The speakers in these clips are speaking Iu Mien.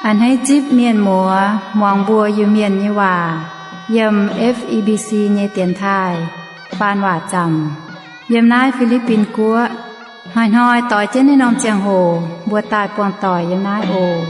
A'hneiv zipv mienh muoz muangx mbuo Iu-Mienh nyei waac yiem F E B C nyei dienx taaih faan waac zaamc yiem naaiv Fi^li^bin Guoqv. Hnoi-hnoi doix jienv naaiv norm ziangh hoc mbuo daaih buangh doic yiem naaiv oc.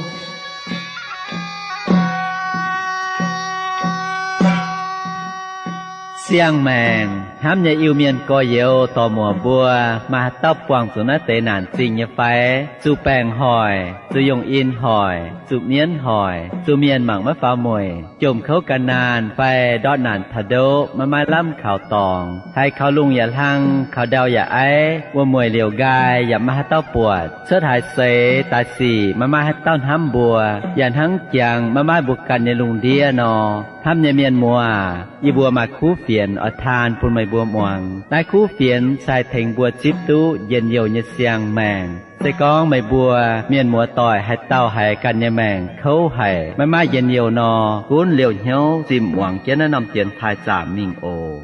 Siang-maengc hnamv nyei Iu-Mienh gorx-youz dorc-muoc mbuo, maaih haaix dauh buangh zuqc naaiv deix naanc zingh nyei fai? Zuqc baengc hoic, zuqc yungh in hoic, zuqc mienv hoic, zuqc mienh mangc maiv faaux mueic, jomc kouv gan naanh fai ndortv naanc taux ndoqv maiv maaih lamh kaux dorngx, haiz kaux lungh yaac hlang, kaux ndau yaac aiv, wuom-mueic liouc nqaai yaac maiv maaih haaix dauh buatc, cuotv haaix seix daaih sic maiv maaih haaix dauh hnamv mbuo, yaac hnangv jangx maiv maaih mbuo ganh nyei lungh ndiev nor. Hnamv nyei mienh muoz, yie mbuo maaih kuv fienx oix taan bun meih mbuo muangx. Naaiv kuv fienx se haih tengx mbuo zipv duqv njien-youh nyei siang-maengc. Se gorngv meih mbuo mienh muoz-doic haaix dauh haiz ganh nyei maengc kouv haic, maiv maaih njien-youh nor, gunv liouh hnyouv zimh muangx jienv naaiv norm dienx taaih zaamc mingh oc.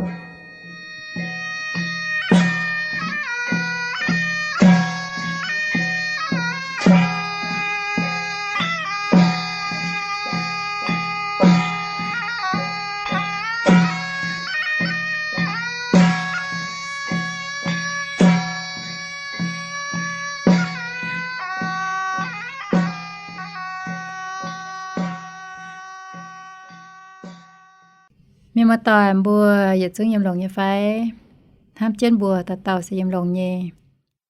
Mienh muoz-doic mbuo yietc zungv yiem longx nyei fai? Hnamv jienv mbuo dauh dauh se yiem longx nyei.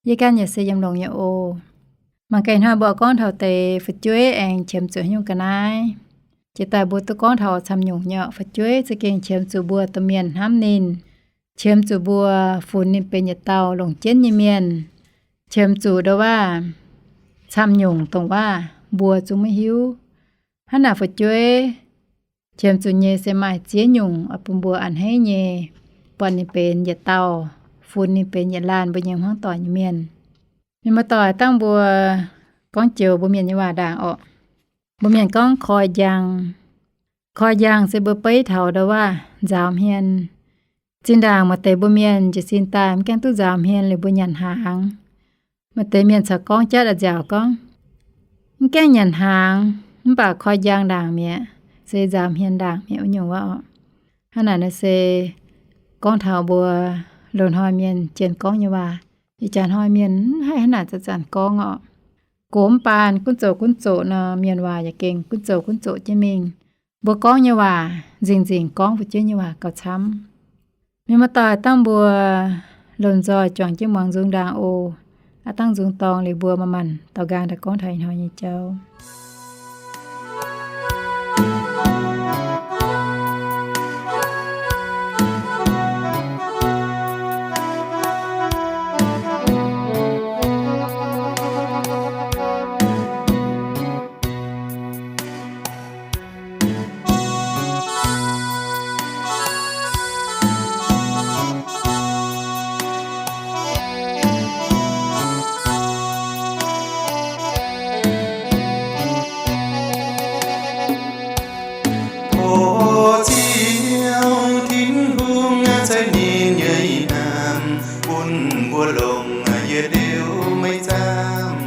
Yie ganh yaac se yiem longx nyei oc. Mangc gaax hnoi mbuo gorngv taux deix fu'jueiv aengx qiemx zuqc haaix nyungc ga'naaiv. Jiex daaih mbuo duqv gorngv taux camv nyungc nyei oc. Fu'jueiv za'gengh qiemx zuqc mbuo domh mienh hnamv ninh, qiemx zuqc mbuo funx ninh benx yietc dauh longc jienv nyei mienh, qiemx zuqc ndo waav camv nyungc dongh waav mbuo zungv maiv hiuv. Hnangv naaic fu'jueiv qiemx zuqc nyei se maaih ziex nyungc oix bun mbuo a'hneiv nyei, buatc ninh benx yietc dauh, funx ninh benx yietc laanh mbuo nyei hmuangv doic nyei mienh. Mienh muoz-doic, dangh mbuo gorngv joux mbuo mienh nyei waac ndaangc orqc. Mbuo mienh gorngv koi njang. Koi njang se mbuo beiv taux ndo waav nzaaux hmien. Zinh ndaangc maaih deix mbuo mienh jiez sin daaih mv gaengh duqv nzaaux hmien liuz mbuo nyanc hnaangx. Maaih deix mienh caux gorngv jatv a'nziaauc gorngv, mv gaengh nyanc hnaangx, mv baac koi njang ndaangc mi'aqv, se nzaaux hmien ndaangc mi'aqv wuov nyungc waac orqc. Hnangv naaic nor se gorngv taux mbuo loz-hnoi mienh jienh gorngv nyei waac. Ih jaax hnoi mienh mv haih hnangv naaic zanc-zanc gorngv orqc. Gox mv baan gunv zoqc gunv zoqc nor, mienh waac yaac gengh gunv zoqc gunv zoqc jienv mingh. Mbuo gorngv nyei waac nzingc nzingc gorngv fu'jueiv nyei waac gauh camv. Mienh muoz-doic, dangh mbuo lomh nzoih juangc jienv muangx nzung ndaangc oc. Aav dangh nzung dorngx liuz mbuo manc-manc daaux nqaang daaih gorngv taux ih hnoi nyei jauv. O Ziouv, Tin-Hungh, ceix ninh nyei hnamv bun mbuo longc yietc liuz maiv zaamv,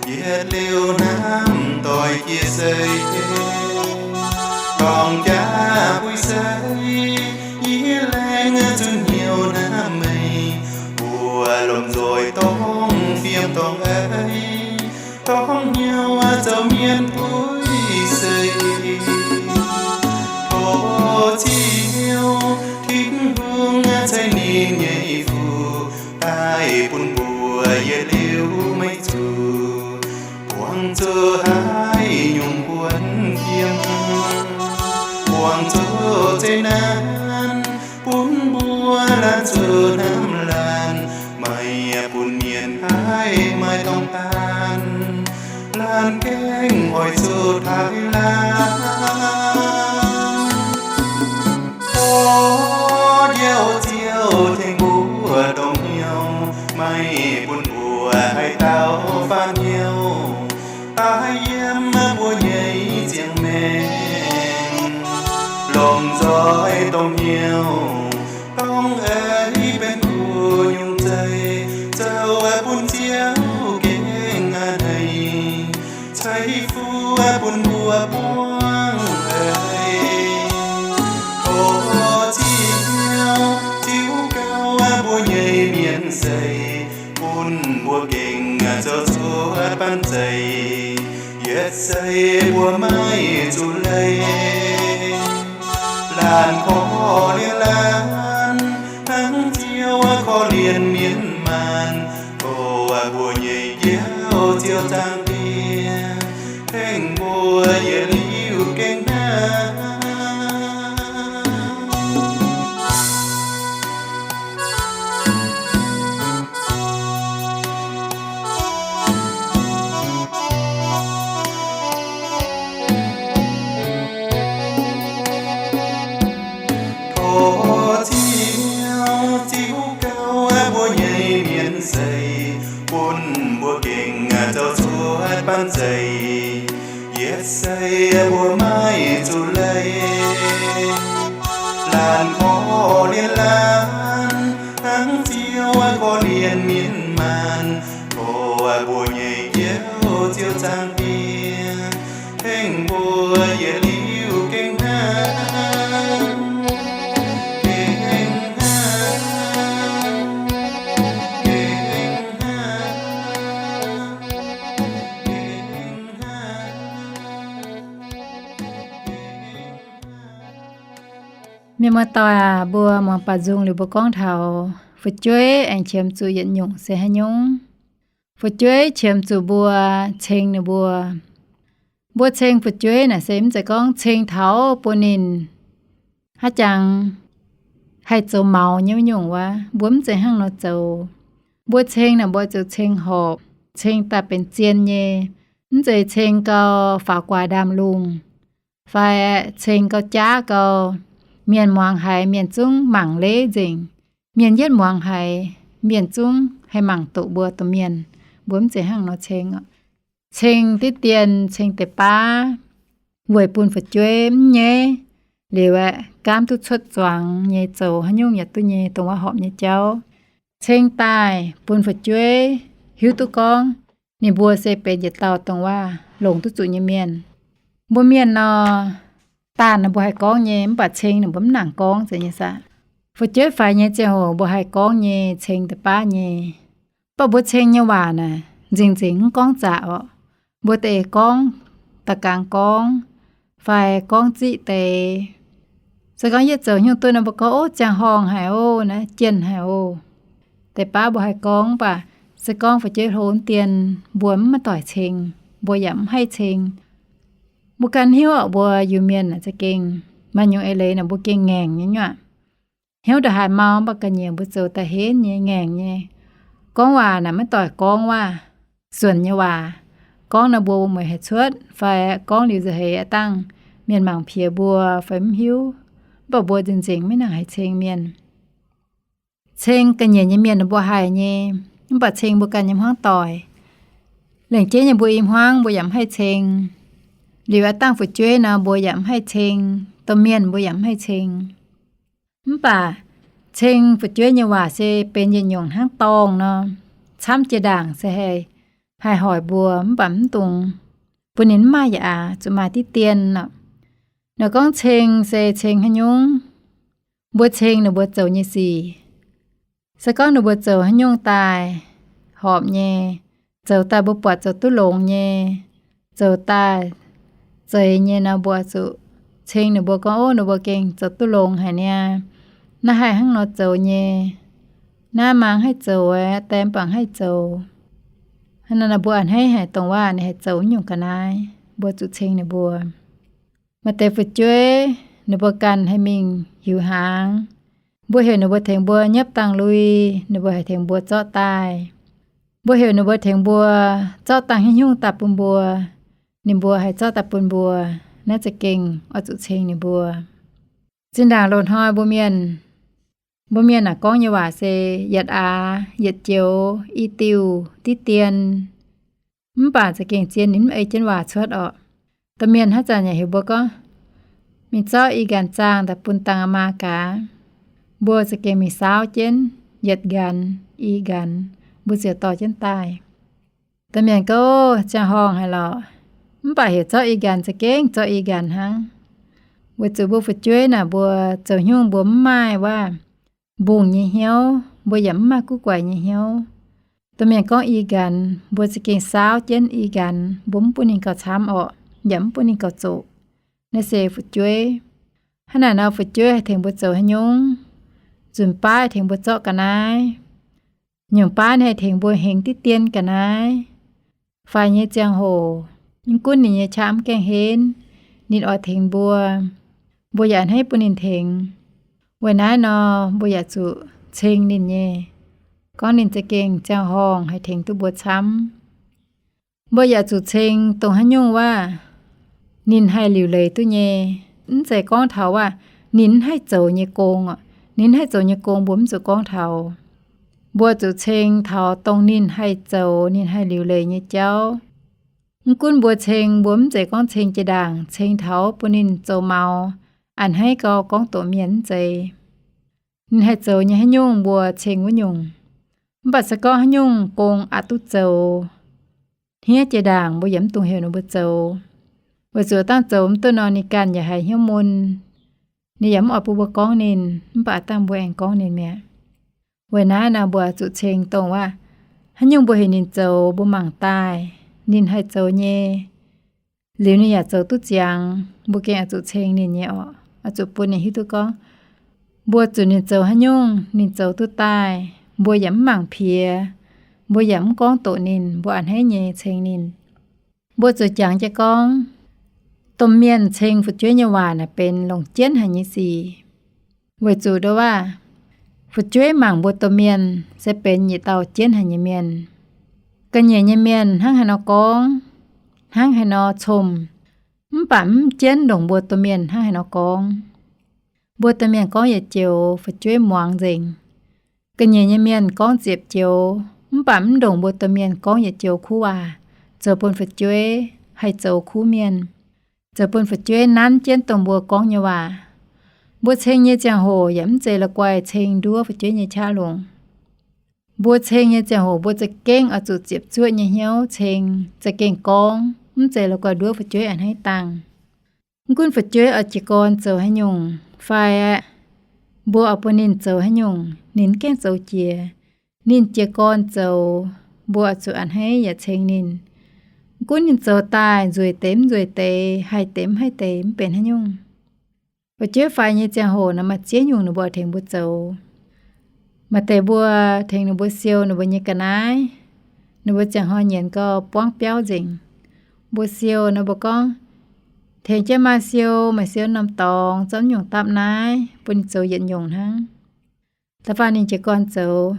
yietc liuz hnamv doix jiex seix, dorngc jaax buix seix, yie laengz zuqc hnyouv hnamv meih, mbuo lomh nzoih dongh fiem dongh eix, dongh hnyouv zoux mienh buix seix. Tov Ziouv, Tin-Hungh, ceix ninh nyei fuqv daaih bun mbuo yietc liuz maiv zuqc buangh zuqc haaix nyungc buonv fiem, buangh zuqc zeqc naanc bun mbuo laanh zuqc hnamv laanh. Meih bun mienh haih maaih dorngx daanh, laanh gengh oix zuqc taaih laanh. O Ziouv, Ziouv, tengx mbuo dongh hnyouv, maiv bun mbuo haaix dauh faaux hnyouv daaih yiem mbuo nyei ziangh maengc. Lomh nzoih dongh hnyouv, dongh eix benx kuv nyungc zeiv, zoux bun Ziouv gengh a'hneiv, ceix fuqv bun buangv eix. Tov Ziouv, Ziouv gauh mbuo nyei mienh seix, bun mbuo gengh zoux cuotv banh zeic, yietc sei mbuo maiv zuqc leih. Laanh korv-lienh laanh, hnangv Ziouv korv-lienh mienh maanh. Tov mbuo nyei Ziouv, Ziouv Zaangc Diex, tengx mbuo yietc liuz gengh hnangv. Tov Ziouv, Ziouv gauh mbuo nyei mienh seix, bun mbuo gengh zoux cuotv banh zeic, yietc sei mbuo maiv zuqc leih. Laanh korv-lienh laanh, hnangv Ziouv korv-lienh mienh maanh. Tov mbuo nyei Ziouv, Ziouv Zaangc Diex, tengx mbuo yietc liuz gengh hnangv, gengh hnangv, gengh hnangv, gengh hnangv. Mienh muoz-doic aac, mbuo muangx baaux nzung liuz mbuo gorngv taux fu'jueiv aengx qiemx zuqc yietc nyungc se haaix nyungc. Fu'jueiv qiemx zuqc mbuo ceng ninh mbuo. Mbuo ceng fu'jueiv naaic se mv zeiz gorngv ceng taux bun ninh haaix jangx haih zoux maux nyei wuov nyungc wuov. Mbuo mv zeiz hnangv nor zoux. Mbuo ceng naaic mbuo zuqc ceng horpc, ceng daaih benx zien nyei. Mv zeiz ceng gau faaux guaax ndaamv-lungh, fai ceng gau jaav gau, mienh muangx haiz mienh zungv mangc leiz nzengc. Mienh yietv muangx haiz, mienh zungv haih mangc doqc mbuo domh mienh. Mbuo mv zeiz hnangv nor ceng. Ceng diqv dien, ceng deix baav weic bun fu'jueiv mv nyaiv liuz aeqv, gaamv duqv cuotv zuangx nyei, zoux haaix nyungc yaac duqv nyei, dongh wuov horpc nyei jauv. Ceng daaih bun fu'jueiv hiuv duqv gorngv ninh mbuo se benx yietc dauh dongh wuov longc duqv zuqc nyei mienh. Mbuo mienh nor, daanh mbuo haih gorngv nyei, mv baac ceng ninh mbuo mv nangc gorngv zeiz nyei saah. Fu'jueiv faix nyei ziangh hoc mbuo haih gorngv nyei, ceng deix baav nyei. Mv baac mbuo ceng nyei waac naaic nzengc nzengc mv gorngv zaqc orqc. Mbuo deix gorngv, da'gangx gorngv, fai gorngv ziqv deix. Se gorngv yietv zoux haaix nyungc duqv nor, mbuo gorngv, Ov, ziangh horngh haic oc, naaiv jienh haic oc. Deix baav mbuo haih gorngv, mv baac se gorngv fu'jueiv hlo dien, mbuo mv maaih doic ceng, mbuo yaac mv haih ceng. Mbuo ganh hiuv orqc, mbuo Iu-Mienh naaic za'gengh maaih nyungc eix leiz naaic mbuo gengh ngaengc nyei nyuoqc. Hnyouv ndongc haaix mau, mv baac ga'nyiec mbuo zoux daaih henv nyei, ngaengc nyei. Gorngv waac naaic maiv doic gorngv waac, suonc nyei waac. Gorngv nor mbuo mueiz haiz cuotv, fai gorngv liuz nza'heix aqv dangh mienh mangc piex mbuo fai mv hiuv. Mv baac mbuo nzengc nzengc maiv nangc haiz ceng mienh. Ceng ga'nyiec nyei mienh mbuo haih nyei, mv baac ceng mbuo ganh nyei hmuangv doic, lengc jeiv nyei mbuo i hmuangv mbuo yaac mv haih ceng. Liuz aqv dangh fu'jueiv nor mbuo yaac mv haih ceng, domh mienh mbuo yaac mv haih ceng. Mv baac ceng fu'jueiv nyei waac se benx yietc nyungc hnangv dorngh nor, camv jiex ndaangc se haih, haih hoic mbuo, mv baac mv dungx bun ninh mv maaih yaac aac, zuqc maaih diqv dien nor. Nor gorngv ceng se ceng haaix nyungc? Mbuo ceng ninh mbuo zoux nyei sic. Se gorngv ninh mbuo zoux haaix nyungc daaih horpc nyei, zoux daaih mbuo buatc zoux duqv longx nyei, zoux daaih zeiz nyei nor, mbuo zuqc ceng ninh mbuo gorngv, Ov, ninh mbuo gengh zoux duqv longx haic niaa. Naaiv haih hnangv nor zoux nyei. Naaiv maa mv haih zoux, die mv baac haih zoux. Hnangv naaiv nor mbuo a'hneiv haic dongh waac ninh haih zoux nyungc ga'naaiv, mbuo zuqc ceng ninh mbuo. Maaih deix fu'jueiv ninh mbuo ganh haih mingh hiuc hnaangx. Mbuo heuc ninh mbuo tengx mbuo nyopv dangh lui, ninh mbuo haih tengx mbuo zorqv daaih. Mbuo heuc ninh mbuo tengx mbuo zorqv dangh haaix nyungc daaih bun mbuo, ninh mbuo haih zorqv daaih bun mbuo. Naaiv za'gengh oix zuqc ceng ninh mbuo. Zinh ndaangc loz-hnoi mbuo mienh, mbuo mienh naaic gorngv nyei waac se yietc aax, yietc joux, i diuh, diqv dien. Mv baac za'gengh zien ninh mv ei jienv waac cuotv orqc. Domh mienh haaix zanc yaac heuc mbuo gorngv, Mingh zorqv i nqanx zaangh daaih bun dangh maa gaax. Mbuo za'gengh mingh saauv jienv yietc nqanx, i nqanx, mbuo ziouc dorh jienv daaih. Domh mienh gorngv, Ziangh horngh haic lorqc. Mv baac heuc zorqv i nqanx za'gengh zorqv i nqanx hnangv. Weic zuqc mbuo fu'jueiv naaic mbuo zoux haaix nyungc mbuo mv maaih waac mbungh nyei hnyouv, mbuo yaac mv maaih guv guaix nyei hnyouv. Domh mienh gorngv i nqanx, mbuo za'gengh saauv jienv i nqanx, mbuo mv bun ninh gauh camv orqc, yaac mv bun ninh gauh zoqc. Naaiv se fu'jueiv. Hnangv naaic nor fu'jueiv haih tengx mbuo zoux haaix nyungc? Nzunc baav tengx mbuo zorqv ga'naaiv. Nyungc baav ninh haih tengx mbuo hengx diqv dien ga'naaiv. Faix nyei ziangh hoc, mv gunv ninh nyei qaqv mv gaengh henv, ninh oix tengx mbuo, mbuo yaac a'hneiv bun ninh tengx. Weic naaiv nor, mbuo yaac zuqc ceng ninh nyei, gorngv ninh za'gengh ziangh horngh haih tengx duqv mbuo camv. Mbuo yaac zuqc ceng dongh haaix nyungc waac ninh haih liuc leiz duqv nyei. Mv zeiz gorngv taux waac ninh mv haih zoux nyei gong. Ninh mv haih zoux nyei gong mbuo mv zuqc gorngv taux. Mbuo zuqc ceng taux dongh ninh haih zoux, ninh haih liuc leiz nyei jauv. Mv gunv mbuo ceng, mbuo mv zeiz gorngv ceng jiex ndaangc, ceng taux bun ninh zoux maux, a'hneiv gau gorngv doqc mienh mv zeiz. Ninh haih zoux nyei haaix nyungc mbuo ceng wuov nyungc. Mv baac se gorngv haaix nyungc gong aqc duqv zoux, hniev jiex ndaangc mbuo yaac mv dungx heuc ninh mbuo zoux. Weic zuqc dangh zoux mv duqv nor ninh ganh yaac haiz hnyouv mun. Ninh yaac mv oix bun mbuo gorngv ninh, mv baac dangh mbuo aengx gorngv ninh mi'aqv. Weic naaiv nor mbuo zuqc ceng dongh waac haaix nyungc mbuo heuc ninh zoux mbuo mangc daaih ninh haih zoux nyei, liuz ninh yaac zoux duqv ziangx, mbuo gengh oix zuqc ceng ninh nyei orqc. Oix zuqc bun ninh hiuv duqv gorngv mbuo zuqc ninh zoux haaix nyungc ninh zoux duqv daaih, mbuo yaac mv mangc piex, mbuo yaac mv gorngv doqc ninh, mbuo a'hneiv nyei ceng ninh. Mbuo zuqc jangx jienv gorngv, domh mienh ceng fu'jueiv nyei waac naaic benx longc jienv haic nyei sic. Weic zuqc nduov waac, fu'jueiv mangc mbuo domh mienh se benx yietc dauh jienv haic nyei mienh. Ga'nyiec nyei mienh hnangv haaix nor gorngv, hnangv haaix nor comc, mv baac mv jienv ndongc mbuo domh mienh hnangv haaix nor gorngv. Mbuo domh mienh gorngv yietc joux fu'jueiv muangx nzengc. Ga'nyiec nyei mienh gorngv ziepc joux, mv baac mv ndongc mbuo domh mienh gorngv yietc joux kuv waac, zoux bun fu'jueiv haih zoux kuv mienh, zoux bun fu'jueiv nanv jienv dongh mbuo gorngv nyei waac. Mbuo ceng nyei ziangh hoc yaac mv zeiz la'guaih ceng nduov fu'jueiv nyei qaqv longc. Mbuo ceng nyei ziangh hoc mbuo za'gengh oix zuqc ziepc zuoqv nyei hnyouv ceng, za'gengh gorngv, mv zeiz la'guaih nduov fu'jueiv a'hneiv dangh. Mv gunv fu'jueiv oix jiez gorn zoux haaix nyungc fai aeqv, mbuo oix bun ninh zoux haaix nyungc, ninh mv gaengh zoux jiex. Ninh jiez gorn zoux, mbuo oix zuqc a'hneiv yaac ceng ninh. Mv gunv ninh zoux daaih nzueic deix mv nzueic deix, haih deix mv haih deix, mv benx haaix nyungc. Fu'jueiv faix nyei ziangh hoc nor maaih ziex nyungc ninh mbuo tengx mbuo zoux. Maaih deix mbuo tengx ninh mbuo siou ninh mbuo nyei ga'naaiv, ninh mbuo ziangh hnoi nyienz gau buangv biauv nzengc. Mbuo siou nor mbuo gorngv, tengx jienv maaih siou, maaih siou norm dorngx zorqv nyungc dapv naaiv bun ninh zoux yietc nyungc hnangv. Da'faanh ninh jiez gorn zoux,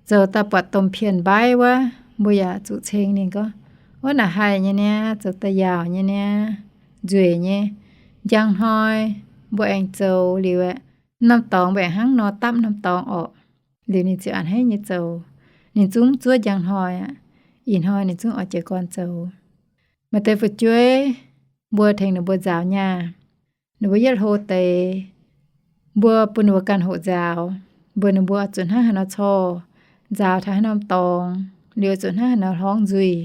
zoux daaih buatc domh pien mbaiv wuov, mbuo yaac zuqc ceng ninh gorngv, wuov naaic haih nyei niaa, zoux daaih yaauc nyei niaa, nzueic nyei. Njang hnoi mbuo aengx zoux liuz aeqv, norm dorngx mbuo aengx hnangv nor dapv norm dorngx orqc. Liuz ninh ziouc a'hneiv nyei zoux. Ninh zungv zuov njang hnoi aqv. Ih hnoi ninh zungv oix jiez gorn zoux. Maaih deix fu'jueiv, mbuo tengx ninh mbuo nzaaux nyaah. Ninh mbuo yietv hlo deix, mbuo bun ninh mbuo ganh hoqc nzaaux. Mbuox ninh mbuo zuqc hnangv haaix nor corc, nzaaux taux haaix norm dorngx, liuz zuqc hnangv haaix nor hlorngv nzuih.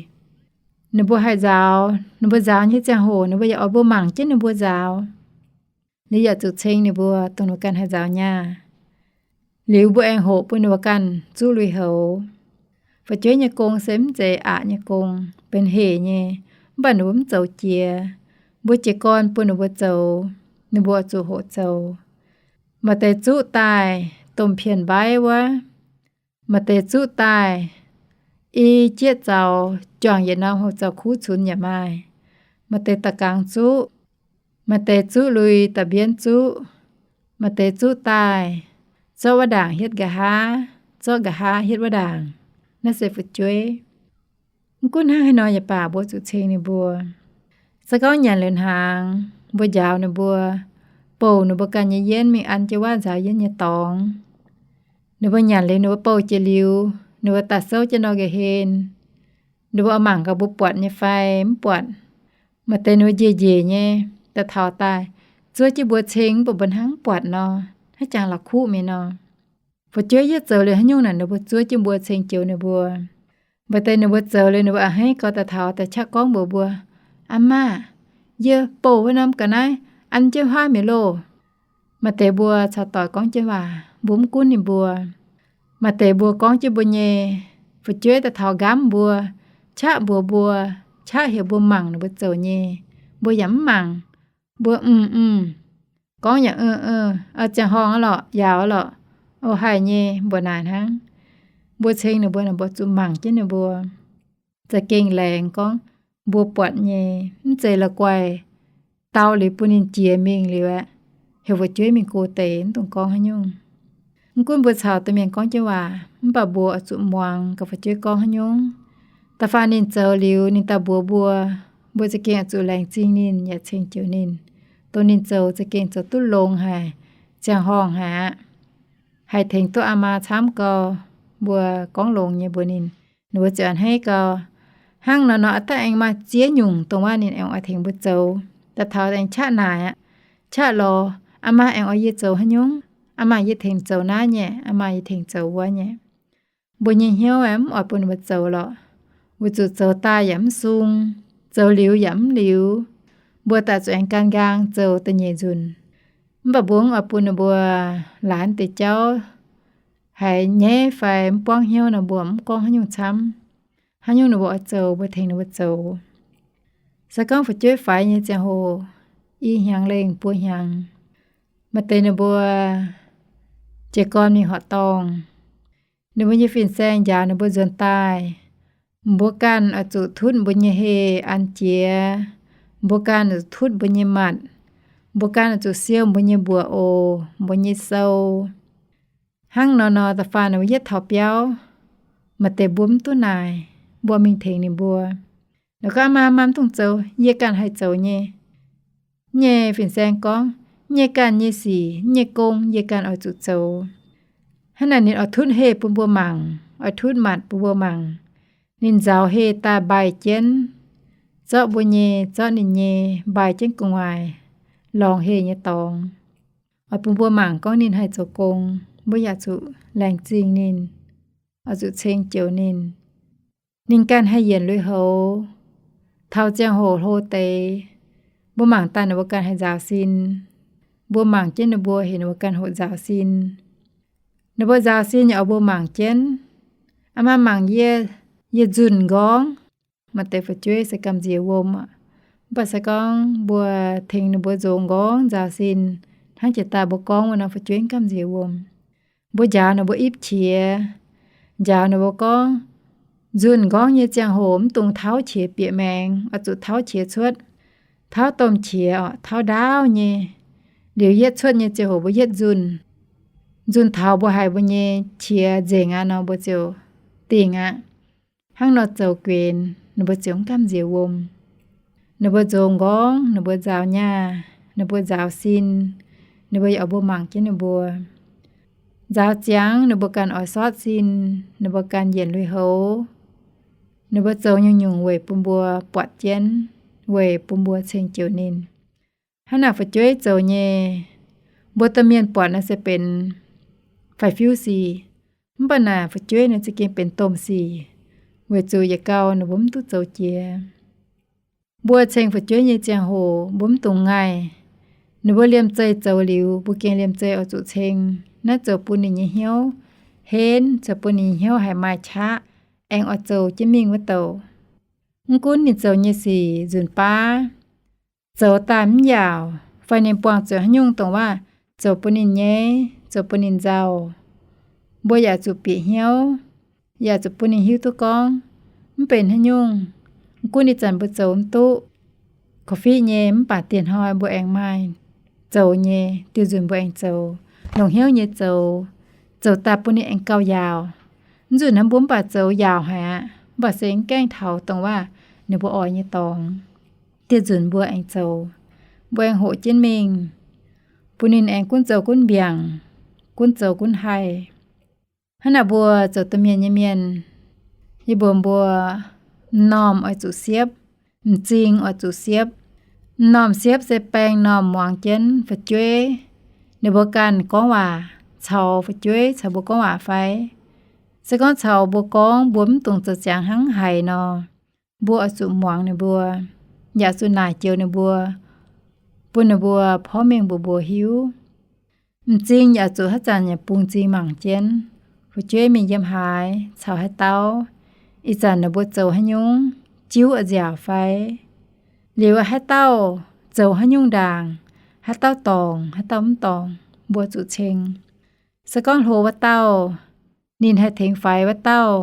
Ninh mbuo haih nzaaux, ninh mbuo nzaaux nyei ziangh hoc ninh mbuo yaac oix mbuo mangc jienv ninh mbuo nzaaux. Liuz yaac zuqc ceng ninh mbuo dongh ninh mbuo ganh haih nzaaux nyaah. Liuz mbuo aengx hoqc bun ninh mbuo ganh zuqv lui-houx. Fu'jueiv nyei gong se mv zeiz aqc nyei gong, benx hec nyei, mv baac ninh mbuo mv zoux jiex. Mbuo jiez gorn bun ninh mbuo zoux, ninh mbuo zuqc hoqc zoux. Maaih deix zuqv daaih domh pien mbaiv wuov. Maaih deix zuqv daaih i jieqv zaux juangc yietc norm hoqc zaux kuv cunx yaac maaih. Maaih deix da'gaangx zuqv. Maaih deix zuqv lui da'mbienv zuqv. Maaih deix zuqv daaih zorqv wuov ndaangc hietv nqa'haav, zorqv nqa'haav hietv wuov ndaangc. Naaiv se fu'jueiv. Mv gunv hnangv haaix nor yaac baac mbuo zuqc ceng ninh mbuo. Se gorngv nyanc liuz hnaangx, mbuo njaaux ninh mbuo, bouh ninh mbuo ganh nyei yienv mingh an jienv wuov nzaaux yienv nyei dorngx. Ninh mbuo nyanc liuz ninh mbuo bouh jiex liuz, ninh mbuo daaih souv jienv nor nqa'hlen, ninh mbuo oix mangc gaax mbuo buatc nyei fai mv buatc. Maaih deix ninh mbuo njiec njiec nyei daaih taux daaih, zuov jienv mbuo ceng mv baac mbuo hnangv mv buatc nor, hnangv jangx la'kuqv mingh nor. Fu'jueiv yietv zoux liuz haaix nyungc naaic ninh mbuo zuov jienv mbuo ceng joux ninh mbuo. Maaih deix ninh mbuo zoux liuz ninh mbuo a'hneiv gau daaih taux daaih qaqv gorngv mbuox mbuo, Aa maah! Yie bouh wuov norm ga'naaiv an jienv huaav mi'aqv loh. Maaih deix mbuo caux doic gorngv jienv waac, mbuo mv gunv ninh mbuo. Maaih deix mbuo gorngv jienv mbuo nyei fu'jueiv daaih taux nqamv mbuo, qaqv mbuox mbuo, qaqv heuc mbuo mangc ninh mbuo zoux nyei, mbuo yaac mv mangc. Mbuo mm mm, gorngv yaac mm mm, ziangh horngh aqv lorqc, yaauc aqv lorqc, o haih nyei, mbuo naaic hnangv. Mbuo ceng ninh mbuo, ninh mbuo zuqc mangc jienv ninh mbuo. Za'gengh laengz gorngv mbuo buatc nyei, mv zeiz la'guaih dau liuz bun ninh jiex mingh liuz aeqv, heuc fu'jueiv mingh go deix, mv dungx gorngv haaix nyungc. Mv gunv mbuo caux domh mienh gorngv jienv waac, mv baac mbuo oix zuqc muangx gaax fu'jueiv gorngv haaix nyungc. Da'faanh ninh zoux liuz ninh daaih mbuox mbuo, mbuo za'gengh oix zuqc laengz zingh ninh yaac ceng joux ninh, dongh ninh zoux za'gengh zoux duqv longx haic, ziangh horngh haic aqv. Haih tengx duqv aa maa camv gau. Mbuo gorngv longx nyei mbuox ninh, ninh mbuo ziouc a'hneiv gau. Hnangv nor nor aqv, daaih aengx maaih ziex nyungc dongh wuov ninh aengx oix tengx mbuo zoux. Daaih taux aengx qaqv naaic aqv, qaqv lorz, aa maa aengx oix yie zoux haaix nyungc? Aa maa, yie tengx zoux naaiv nyei, aa maa, yie tengx zoux wuov nyei. Mbuo nyei hnyouv aeqv, mv oix bun ninh mbuo zoux lorqc. Weic zuqc zoux daaih yaac mv sung, zoux liuz yaac mv liuz. Mbuo daaih zuqc aengx gan nqaang zoux da'nyeic nzunc. Mv baac mbuo mv oix bun ninh mbuo laanh deix jauv haiz nyaiv fai mv buangv hnyouv nor, mbuo mv gorngv haaix nyungc camv. Haaix nyungc ninh mbuo oix zoux, mbuo tengx ninh mbuo zoux. Se gorngv fu'jueiv faix nyei ziangh hoc, i hnyangx lengh buo hnyangx, maaih deix ninh mbuo jiez gorn mingh horqc dorngh. Ninh mbuo nyei fin-saeng njaaux ninh mbuo nzuonx daaih, mbuo ganh oix zuqc tutv mbuo nyei heh an jiex, mbuo ganh oix zuqc tutv mbuo nyei matc, mbuo ganh oix zuqc siou mbuo nyei mbuoqc oc, mbuo nyei sou. Hnangv nor nor, da'faanh ninh mbuo yietv taux biauv, maaih deix mbuo mv duqv naaic, mbuo mingh tengx ninh mbuo. Ninh gorngv, maa, maa mv dungx zoux, yie ganh haih zoux nyei. Nyei fin-saeng gorngv, nyei ganh nyei sic, nyei gong yie ganh oix zuqc zoux. Hnangv naaic ninh oix tutv heh bun mbuo mangc, oix tutv matc bun mbuo mangc. Ninh nzaaux heh daaih mbaih jienv, zorqv mbuo nyei, zorqv ninh nyei, mbaih jienv gu'nguaaic lorngx heh nyei dorngx. Oix bun mbuo mangc gorngv ninh haih zoux gong, mbuo yaac zuqc laengz zingh ninh, oix zuqc ceng joux ninh. Ninh ganh haih yienc lui-houx. Taux ziangh hoc hlo deix, mbuo mangc daaih ninh mbuo ganh haih nzaaux sin. Mbuo mangc jienv ninh mbuo heuc ninh mbuo ganh hoqc nzaaux sin. Ninh mbuo nzaaux sin yaac oix mbuo mangc jienv. Aa maa mangc yie, yie nzunc nqorngv. Maaih deix fu'jueiv se gamh nziex wuom aqv. Mv baac se gorngv mbuo tengx ninh mbuo nzonx nqorngv nzaaux sin, hnangv jiex daaih mbuo gorngv wuov nor, fu'jueiv gamh nziex wuom. Mbuo njaaux ninh mbuo ipv qiex, njaaux ninh mbuo gorngv, nzunc nqorngv nyei ziangh hoc mv dungx tauv qiex bieqc maengx, oix zuqc tauv qiex cuotv. Tauv domh qiex oc, tauv ndaauv nyei. Liuz yietv cuotv nyei ziangh hoc mbuo yietv nzunh. Nzunh taux mbuo haiz mbuo nyei qiex nzengc aqv nor, mbuo ziouc dingh aqv. Hnangv nor zoux guenx, ninh mbuo ziouc mv gamh nziex wuom. Ninh mbuo nzonx nqorngv, ninh mbuo nzaaux nyaah, ninh mbuo nzaaux sin, ninh mbuo yaac oix mbuo mangc jienv ninh mbuo. Nzaaux ziangx ninh mbuo ganh oix sortv sin, ninh mbuo ganh yienc lui-houx. Ninh mbuo zoux nyungc-nyungc weic bun mbuo buatc jienv, weic bun mbuo ceng joux ninh. Hnangv naaic fu'jueiv zoux nyei, mbuo domh mienh buatc naaiv se benx faix-fiuv sic. Mv baac naaic fu'jueiv naaiv za'gengh benx domh sic, weic zuqc yietc gau ninh mbuo mv duqv zoux jiex. Mbuo ceng fu'jueiv nyei ziangh hoc mbuo mv dungx ngaih. Ninh mbuo liemh zeih zoux liuz, mbuo gengh liemh zeih oix zuqc ceng. Naaiv zoux bun ninh nyei hnyouv henv, zoux bun ninh nyei hnyouv haiz maaih qaqv, aengx oix zoux jienv mingh wuov douc. Mv gunv ninh zoux nyei sic nzunc baav, zoux daaih mv yaauc, fai ninh buangh zuqc haaix nyungc dongh waac zoux bun ninh nyaiv, zoux bun ninh nzauh, mbuo yaac zuqc bieqc hnyouv, yaac zuqc bun ninh hiuv duqv gorngv mv benx haaix nyungc. Mv gunv ih zanc mbuo zoux mv duqv, korv-fiqv nyei, mv baac dieh hnoi mbuo aengx maaih zoux nyei, dieh nzunc mbuo aengx zoux, longc hnyouv nyei zoux, zoux daaih bun ninh aengx gauh yaauc. Mv nzunc hnamv mbuo mv baac zoux yaauc haic aqv, mv baac se mv gaengh taux dongh waac ninh mbuo oix nyei dorngx. Dieh nzunc mbuo aengx zoux, mbuo aengx hoqc jienv mingh, bun ninh aengx gunv zoux gunv mbiaangc, gunv zoux gunv haih. Hnangv naaic mbuo zoux domh mienh nyei mienh, yie mbuox mbuo, m'normh oix zuqc siepv, m'zing oix zuqc siepv. M'normh siepv se baeng m'normh muangx jienv fu'jueiv, ninh mbuo ganh gorngv waac caux fu'jueiv caux mbuo gorngv waac fai? Se gorngv caux mbuo gorngv mbuo mv dungx zoux ziangx hnangv haic nor, mbuo oix zuqc muangx ninh mbuo. yaac zuqc naaic joux ninh mbuo, bun ninh mbuo porv mengh mbuox mbuo hiuv. M'zing yaac zuqc haaix zanc yaac bungx m'zing mangc jienv. Fu'jueiv mingh yiem haaix caux haaix dauh, ih zanc ninh mbuo zoux haaix nyungc, jiuv a'nziaauc fai, liuz haaix dauh zoux haaix nyungc ndaangc, haaix dauh dorngc, haaix dauh mv dorngc, mbuo zuqc ceng. Se gorngv hlo wuov dauh, ninh haih tengx faix wuov dauh,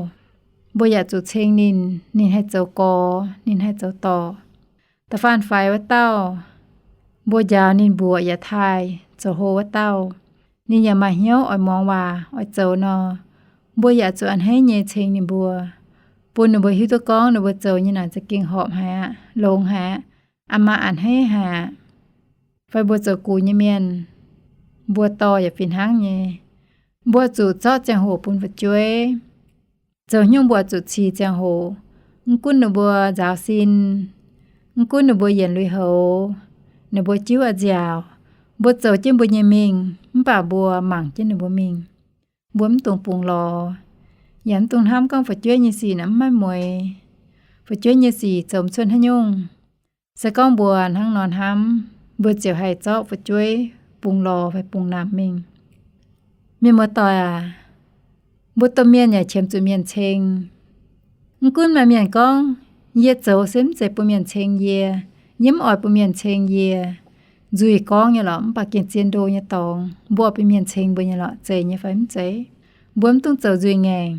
mbuo yaac zuqc ceng ninh, ninh haih zoux gorx, ninh haih zoux dorc. Da'faanh faix wuov dauh, mbuo njaaux ninh mbuoqc yaac taaih zoux hlo wuov dauh. Ninh yaac maaih hnyouv oix muangx waac oix zoux nor, mbuo yaac zuqc a'hneiv nyei ceng ninh mbuo, bun ninh mbuo hiuv duqv gorngv ninh mbuo zoux nyei naaic za'gengh horpc haic aqv, longx haic aqv, a'maah a'hneiv haic aqv. Fai mbuo zoux gux nyei mienh, mbuo dorh yaac fih hnangv nyei. Mbuo zuqc zorqv ziangh hoc bun fu'jueiv. Zoux haaix nyungc mbuo zuqc cih ziangh hoc. Mv gunv ninh mbuo nzaaux sin, mv gunv ninh mbuo yienc lui-houx, ninh mbuo jiuv a'nziaauc, mbuo zoux jienv mbuo nyei mingh, mv baac mbuo mangc jienv ninh mbuo mingh. Mbuo mv dungx bungx lorz, yaac mv dungx hnamv gorngv fu'jueiv nyei sic naaic mv maaih mueix. Fu'jueiv nyei sic zoux mv cuotv haaix nyungc. Se gorngv mbuo hnangv nor hnamv, mbuo ziouc haih zorqv fu'jueiv bungx lorz fai bungx namx mingh. Mienh muoz-doic aac, mbuo domh mienh yaac qiemx zuqc mienh ceng. Mv gunv maaih mienh gorngv, yie zoux se mv zeiz bun mienh ceng yie, yie mv oix bun mienh ceng yie. Nzuih gorngv nyei lorqc, mv baac gengh zien ndo nyei dorngx, mbuo oix bun mienh ceng mbuo nyei lorqc, zeiz nyei fai mv zeiz? Mbuo mv dungx zoux nzuih ngaengc.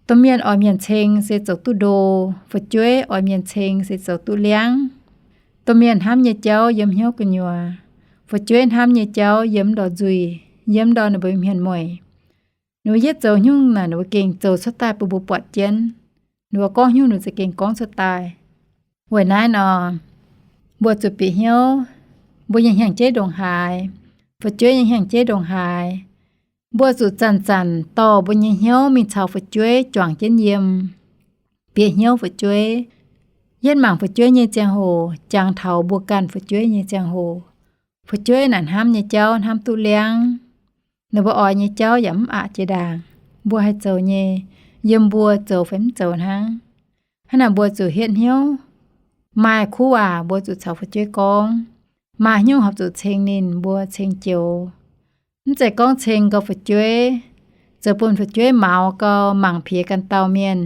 Domh mienh oix mienh ceng se zoux duqv ndo, fu'jueiv oix mienh ceng se zoux duqv liangv. Domh mienh hnamv nyei jauv yiem hnyouv gu'nyuoz, fu'jueiv hnamv nyei jauv yiem ndortv nzuih, yiem ndortv ninh mbuo hmien mueic. Ninh mbuo yietv zoux haaix nyungc naaic ninh mbuo gengh zoux cuotv daaih bun mbuo buatc jienv. Ninh mbuo gorngv haaix nyungc ninh mbuo za'gengh gorngv cuotv daaih. Weic naaiv nor, mbuo zuqc bieqc hnyouv, mbuo nyei hnyangx-jeiv ndongc haaix, fu'jueiv nyei hnyangx-jeiv ndongc haaix, mbuo zuqc zanc-zanc dorh mbuo nyei hnyouv mingh caux fu'jueiv juangc jienv yiem. Bieqc hnyouv fu'jueiv, yietv mangc fu'jueiv nyei ziangh hoc jangx taux mbuo ganh fu'jueiv nyei ziangh hoc. Fu'jueiv naaic hnamv nyei jauv hnamv duqv liangv. Ninh mbuo oix nyei jauv yaac mv aqc jiex ndaangc. Mbuo haih zoux nyei, yiem mbuo zoux fai mv zoux hnangv. Hnangv naaic mbuo zuqc hietv hnyouv. Maaih kuv waac mbuo zuqc caux fu'jueiv gorngv. Maaih haaix nyungc horpc zuqc ceng ninh, mbuo ceng joux. Mv zeiz gorngv ceng gau fu'jueiv, zoux bun fu'jueiv maux gau, mangc piex ganh dauh mienh,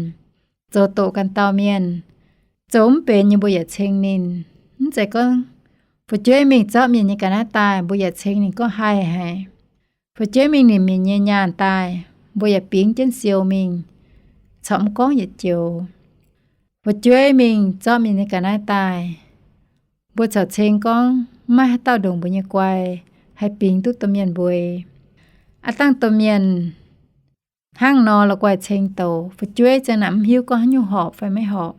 zoux doqc ganh dauh mienh, zoux mv benx nyei mbuo yaac ceng ninh. Mv zeiz gorngv fu'jueiv mingh zorqv mienh nyei ga'naaiv daaih, mbuo yaac ceng ninh gorngv haih haic. Fu'jueiv mingh nimc mienh nyei nyaanh daaih, mbuo yaac bingx jienv siou mingh, corc mv gorngv yietc joux. Fu'jueiv mingh zorqv mienh nyei ga'naaiv daaih, mbuo corc ceng gorngv maiv haaix dauh ndongc mbuo nyei guai haih bingx duqv domh mienh mbueix. Aav dangh domh mienh hnangv nor la'guaih ceng douc, fu'jueiv ziang naaic mv hiuv gorngv haaix nyungc horpc fai maiv horpc.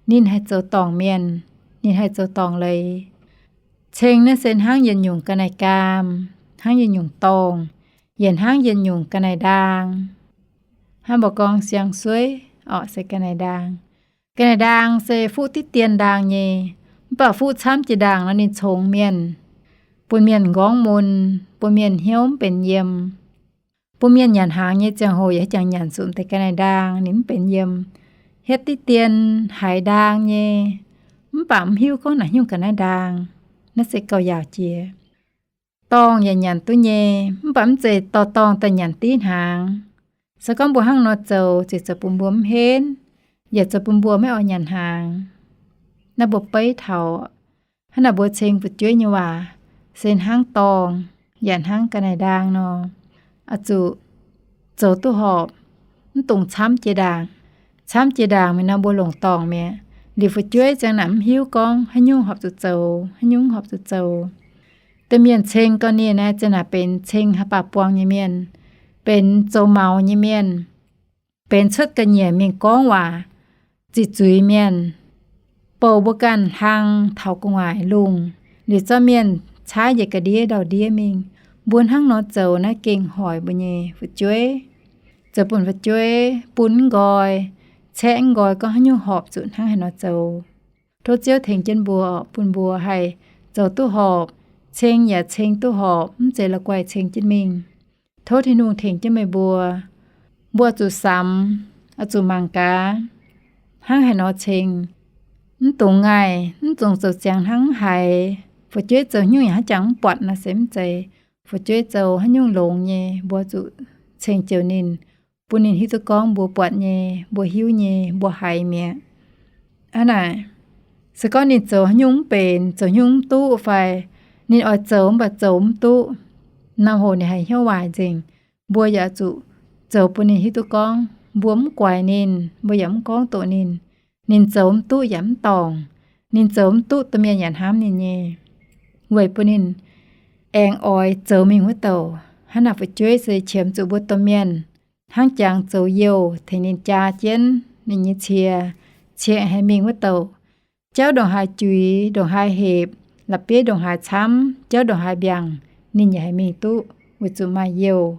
Ninh haih zoux dorngc mienh, ninh haih zoux dorngc leiz. Ceng naaiv se hnangv yietc nyungc ga'naaiv gaam, hnangv yietc nyungc dorngh, yaac hnangv yietc nyungc ga'naaiv ndaang. Hnangv mbuo gorngv siang-sueiv orqc se ga'naaiv ndaang. Ga'naaiv ndaang se fuqv diqv dien ndaang nyei, mv baac fuqv camv jiex ndaangc nor ninh congx mienh, bun mienh nqorngv mun, bun mienh hnyouv mv benx yiem. Bun mienh nyanc hnaangx nyei ziangh hoc yaac haaix jangx nyanc zuqc deix ga'naaiv ndaang, ninh mv benx yiem. Hietv diqv dien haiz ndaang nyei, mv baac mv hiuv gorngv naaic haaix nyungc ga'naaiv ndaang. Naaiv se gauh yaauc jiex. Dorngh yaac nyanc duqv nyei, mv baac mv zeiz dorh dorngh daaih nyanc div hnaangx. Se gorngv mbuo hnangv nor zoux, ziouc zoux bun mbuo mv henv, yaac zoux bun mbuo maiv oix nyanc hnaangx. Naaiv mbuo beiv taux, hnangv naaic mbuo ceng fu'jueiv nyei waac se hnangv dorngh yaac hnangv ga'naaiv ndaang nor, oix zuqc zoux duqv horpc, mv dungx camv jiex ndaangc. Camv jiex ndaangc mingh nor mbuo longc dorngc mi'aqv. Liuz fu'jueiv ziang naaic mv hiuv gorngv haaix nyungc horpc zuqc zoux, haaix nyungc horpc zuqc zoux. Domh mienh ceng gau ninh naaiv ziang naaic benx ceng haaix baac buangh nyei mienh, benx zoux maux nyei mienh, benx cuotv ga'nyiec mingh gorngv waac, ziqc zuiz mienh, bouh mbuo ganh hlang taux gu'nguaaic lungh, liuz zorqv mienh caaiv njiec ga'ndiev ndau-ndiev mingh. Mbuo hnangv nor zoux naaiv gengh hoic mbuo nyei fu'jueiv, zoux bun fu'jueiv bun mv nqoi, caeqv mv nqoi gorngv haaix nyungc horpc zuqc hnangv haaix nor zoux. Tov Ziouv tengx jienv mbuo bun mbuo haih zoux duqv horpc, ceng yaac ceng duqv horpc, mv zeiz la'guaih ceng jienv mingh. Tov Tin-Hungh tengx jienv meih mbuo. Mbuo oix zuqc samx, oix zuqc mangc gaax, hnangv haaix nor ceng, mv dungx ngaih, mv dungx zoux ziangx hnangv mv haiz. Fu'jueiv zoux haaix nyungc yaac hnangv jangx mv buatc nor se mv zeiz. Fu'jueiv zoux haaix nyungc longx nyei, mbuo zuqc ceng joux ninh, bun ninh hiuv duqv gorngv mbuo buatc nyei, mbuo hiuv nyei, mbuo haiz mi'aqv. Hnangv naaic, se gorngv ninh zoux haaix nyungc mv benx, zoux haaix nyungc mv duqv fai ninh oix zoux mv baac zoux mv duqv, norm hoc ninh haiz hnyouv waaic nzengc, mbuo yaac zuqc zoux bun ninh hiuv duqv gorngv mbuo mv guaix ninh, mbuo yaac mv gorngv doqc ninh. Ninh zoux mv duqv yaac mv dorngc, ninh zoux mv duqv domh mienh yaac hnamv ninh nyei, weic bun ninh aengx oix zoux mingh wuov douc. Hnangv naaic fu'jueiv se qiemx zuqc mbuo domh mienh hnangv jangx zoux youh tengx ninh jaa jienv ninh nyei cie, cie haiz mingh wuov douc. Jauv ndongc haaix juix, ndongc haaix hepc, la'bieiv ndongc haaix camv, jauv ndongc haaix mbiaangc, ninh yaac haiz mingh duqv, weic zuqc maaih youh,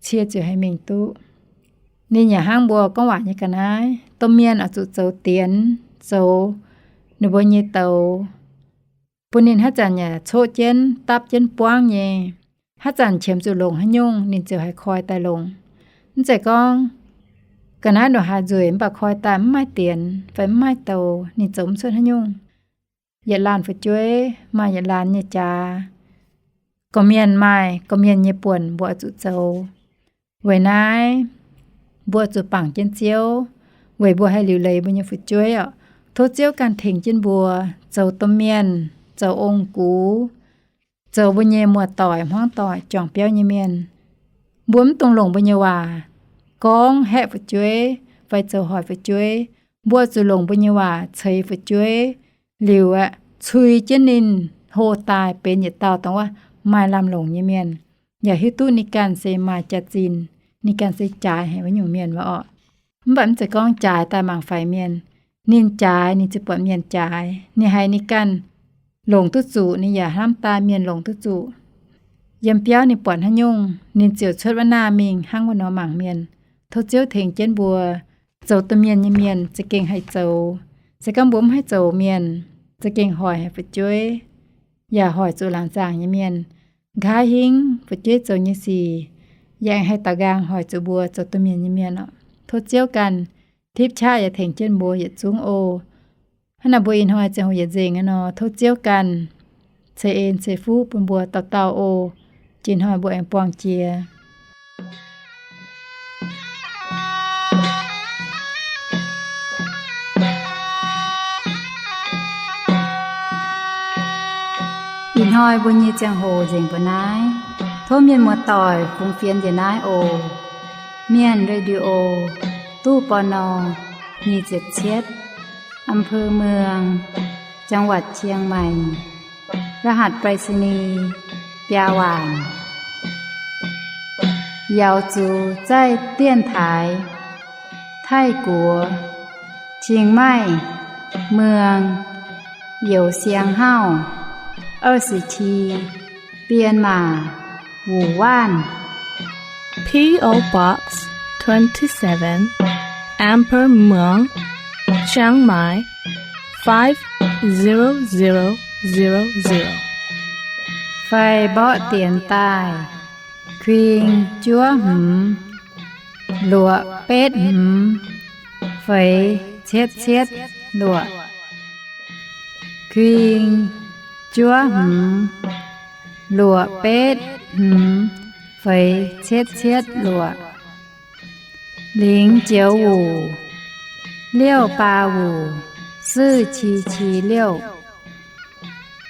cie ziouc haiz mingh duqv. Ninh yaac hnangv mbuo gorngv waac nyei ga'naaiv, domh mienh oix zuqc zoux dienx, zoux ninh mbuo nyei douz, bun ninh haaix zanc yaac coqv jienv, dapv jienv buangv nyei. Haaix zanc qiemx zuqc longc haaix nyungc, ninh ziouc haiz koi daaih longc. Mv zeiz gorngv ga'naaiv ndongc haaix nzueic mv baac koi daaih mv maaih dienx fai mv maaih douz, ninh zoux mv cuotv haaix nyungc. Yietc laanh fu'jueiv maaih yietc laanh nyei jaax. Gorqv-mienh maaih gorqv-mienh nyei buonc mbuo oix zuqc zoux. Weic naaiv, mbuo zuqc bangc jienv Ziouv, weic mbuo haih liuc leiz mbuo nyei fu'jueiv oc. Tov Ziouv ganh tengx jienv mbuo zoux domh mienh, zoux ong-gux, zoux mbuo nyei muoz-doic, hmuangv-doic, juangc biauv nyei mienh. Mbuo mv dungx longc mbuo nyei waac gorngv haeqv fu'jueiv fai zoux hoic fu'jueiv. Mbuo zuqc longc mbuo nyei waac ceix fu'jueiv liuz aeqv, cui jienv ninh hlo daaih benx yietc dauh dongh wuov maaih lamh longc nyei mienh, yaac hiuv duqv ninh ganh se maaih jaax-zinh, ninh ganh se jaaix haic wuov nyungc mienh wuov orqc. Mv baac mv zeiz gorngv jaaix daaih mangc faix mienh. Ninh jaaix ninh ziouc buatc mienh jaaix. Ninh haiz ninh ganh longc duqv zuqc, ninh yaac hnamv daaih mienh longc duqv zuqc. Yiem biauv ninh buatc haaix nyungc, ninh ziouc cuotv wuov naah mingh hnangv wuov nor mangc mienh. Tov Ziouv tengx jienv mbuo zoux domh mienh nyei mienh za'gengh haih zoux. Se gorngv mbuo mv haih zoux mienh, za'gengh hoic haic fu'jueiv, yaac hoic zuqc laangz zaangc nyei mienh. Nqa'haav hingv fu'jueiv zoux nyei sic yaac haih daux nqaang hoic zuqc mbuo zoux domh mienh nyei mienh oc. Tov Ziouv ganh tipv qaqv yaac tengx jienv mbuo yietc zungv oc. Hnangv naaic mbuo ih hnoi ziangh hoc yietc nzengc aqv nor, tov Ziouv ganh ceix en ceix fuqv bun mbuo dauh dauh oc. Jiex hnoi mbuo aengx buangh jiex. Ih hnoi mbuo nyei ziangh hoc nzengc mbuo naaiv. Tov mienh muoz-doic fungx fienx njiec naaiv oc. Mienh Radio, ตู้ ปณ. nyic ziepc cietv, อำเภอเมือง จังหวัดเชียงใหม่ รหัสไปรษณีย์ biaa waanc. 姚族在电台 Taiv-Guoqv, Chiang Mai, เมือง Youz Siang Hauv, 二十七, Bienh Maac, Wuonh Waanc. P O Box twenty-seven, Amber Muang, Chiang Mai, five zero zero zero zero. Fai mborqv dienx daaih: kuing juov hmz luoqc betv hmz feix cietv cietv luoqc. Kuing juov hmz luoqc betv hmz feix cietv cietv luoqc. 零九五 六八五 四七七六.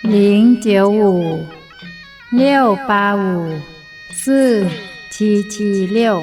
零九五 六八五 四七七六.